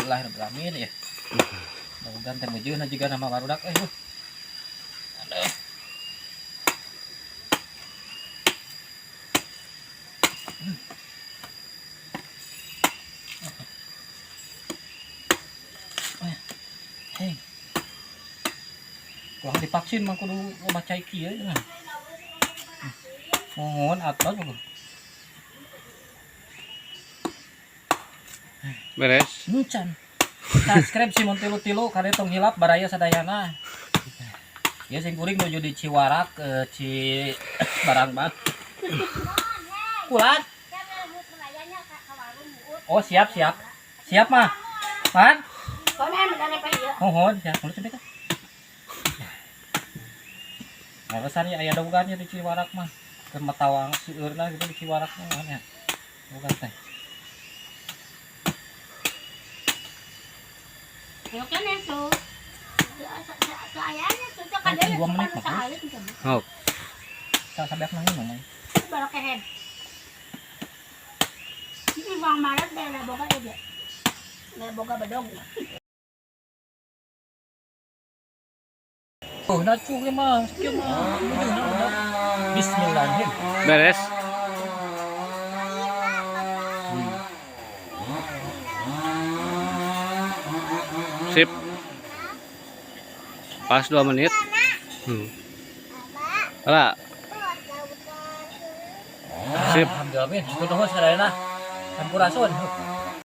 Alhamdulillahirabbil alamin ya. Mudah-mudahan teh meujeuhna jiga nama barudak euy. Aduh. Hei. Kuah divaksin mah kudu loba cai kieu cenah. Mohon atau juga. Beres. Encan. Subscribe si tilu-tilu kade tong hilap baraya sadayana. Ya sing kuring nuju di Ciwarak Ci barang bang. Kulat. Oh, siap siap. Siap mah. Man. Mohon siap. Mulut cepet. Alasan ya aya dagugannya di Ciwarak mah. Keur matawang seueurna gitu di Ciwarak mah ya. Bukan teh. 2 menit mah. Oh. Sampai aku nangis mah. Ini bang Maret deh, boga ya. Boga bedog. Oh, nacu ge mah, kieu mah. Bismillahirrahmanirrahim. Beres. Sip. Pas 2 menit. Lah. Sip. Alhamdulillah, min. Syukur nuhun sadayana. Sampurasun.